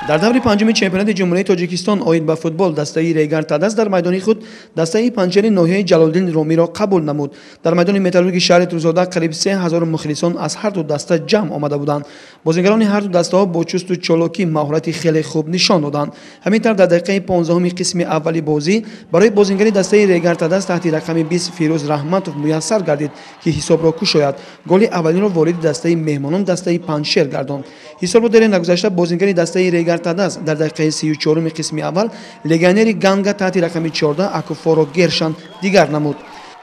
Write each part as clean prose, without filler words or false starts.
Дар даври панҷуми чемпионати Ҷумҳурии Тоҷикистон оид ба футбол дастаи Регар Тадаз дар майдони худ дастаи Панҷшери ноҳияи Ҷалолиддин Румиро қабул намуд. Дар майдони Металлурги шаҳри Турсунзода қариб 3000 мухлисон аз ҳар ду даста ҷамъ омада буданд. Бозигарони ҳар ду дастаҳо бо чусту чолокӣ маҳорати хеле хуб нишон доданд. Ҳамин тавр, дар дақиқаи 15-уми қисми аввали бозӣ барои бозингари дастаи Регар Тадаз таҳти рақами 20 Фирӯз Раҳматов муяссар гардид, ки ҳисобро кушояд. Голи аввалинро вориди дастаи меҳмонон дастаи Панҷшер гардонд. Ҳисобро дере нагузашта бозингари дастаи Регар Тадаз дар дақиқаи 34-уми қисми аввал легионери Ганга таҳти рақами 14 Акуфоро Гершан дигар намуд.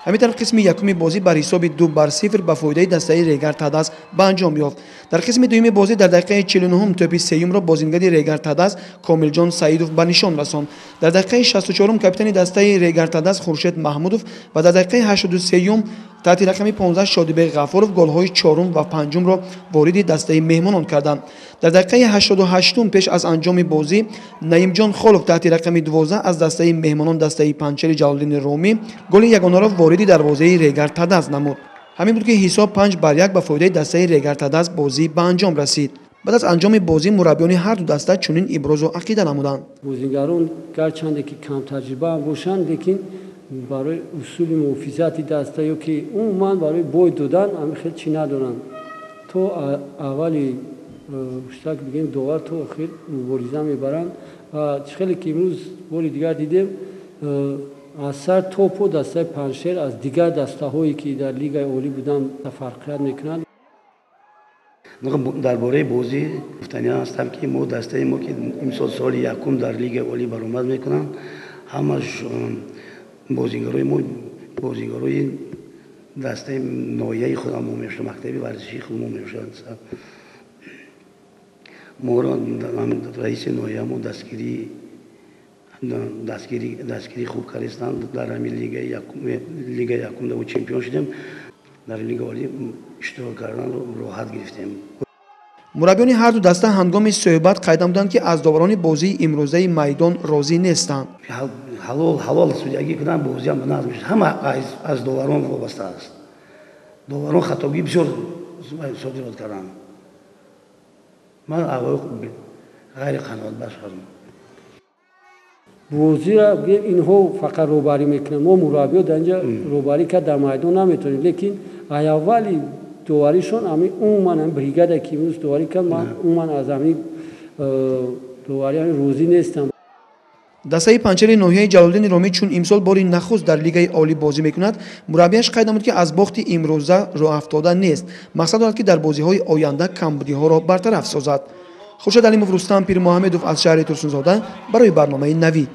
Ҳамин тавр, қисми якуми бозӣ бар ҳисоби 2-0 ба фоидаи дастаи Регар Тадаз ба анҷом ёфт. Дар қисми дуюми бозӣ дар дақиқаи 49-ум тӯпи сеюмро бозингари Регар Тадаз Комилҷон Саидов ба нишон расонд. Дар дақиқаи 64-ум капитани дастаи Регар Тадаз Хуршед Маҳмудов ва дар дақиқаи 83-юм таҳти рақами 15 Шодибек Ғафуров голҳои чорум ва панҷумро вориди дастаи меҳмонон карданд. Дар дақиқаи 88-ум пеш аз анҷоми бозӣ Наимҷон Холов таҳти рақами 12 аз дастаи меҳмонон дастаи Панҷшери Ҷалолиддини Румӣ голи ягонаро вориди дарвозаи Регар Тадаз намуд. Ҳамин буд, ки ҳисоб 5-1 ба фоидаи дастаи Регар Тадаз бозӣ ба анҷом расид. Баъд аз анҷоми бозӣ мураббиёни ҳар ду даста чунин иброзу ақида намуданд. Бозигарон гарчанде ки камтаҷриба бошанд, лекин барои усули муҳофизати даста ё ки умуман барои бой додан ҳамин хел чӣ надоранд. То аввали уштак бигем довар то охир мубориза мебаранд ва чӣ хеле ки имрӯз бори дигар дидем, аз сар то по дастаи Панҷшер аз дигар дастаҳое ки дар лигаи олӣ буданд фарқият мекунанд. Дар бораи бозӣ гуфтанӣ ҳастам, ки мо дастаи мо, ки имсол соли якум дар лигаи олӣ баромад мекунанд, ҳамаш бозигарои мо бозигарои дастаи ноҳияи худамо мешаванд, мактаби варзишии худмо мешаванд. Моро раиси ноҳиямо дастгирӣ хуб кардистанд. Дар ҳамин лигаи якум мо чемпион шудем, дар лигаи олӣ иштирок карданро роҳат гирифтем. Мураббиёни ҳар ду даста ҳангоми суҳбат қайд намуданд, ки аз доварони бозии имрӯзаи майдон розӣ нестанд. Ҳалол судягӣ кунанд, бозиам нағз мешавад. Ҳама аз доварон вобаста аст. Доварон хатогӣ бисёр содирот карданд. Ман ғайри қаноатбахш ҳастам. Бозиро инҳо фақат роҳбарӣ мекунанд. Мо мураббиё дар инҷа роҳбарӣ кард дар майдон наметавонем, лекин аввали доваришон ҳамин умуман ҳамин бригада ки имрӯз доварӣ кард, ман умуман аз ҳамин доварӣ розӣ нестам. Дастаи Панҷшери ноҳияи Ҷалолиддини Румӣ чун имсол бори нахуст дар лигаи олӣ бозӣ мекунад, мураббияш қайд намуд, ки аз бохти имрӯза роҳафтода нест. Мақсад дорад, ки дар бозиҳои оянда камбудиҳоро бартараф созад. Хуршед Алимов, Рустам Пирмуҳаммедов аз шаҳри Турсунзода барои барномаи Навид.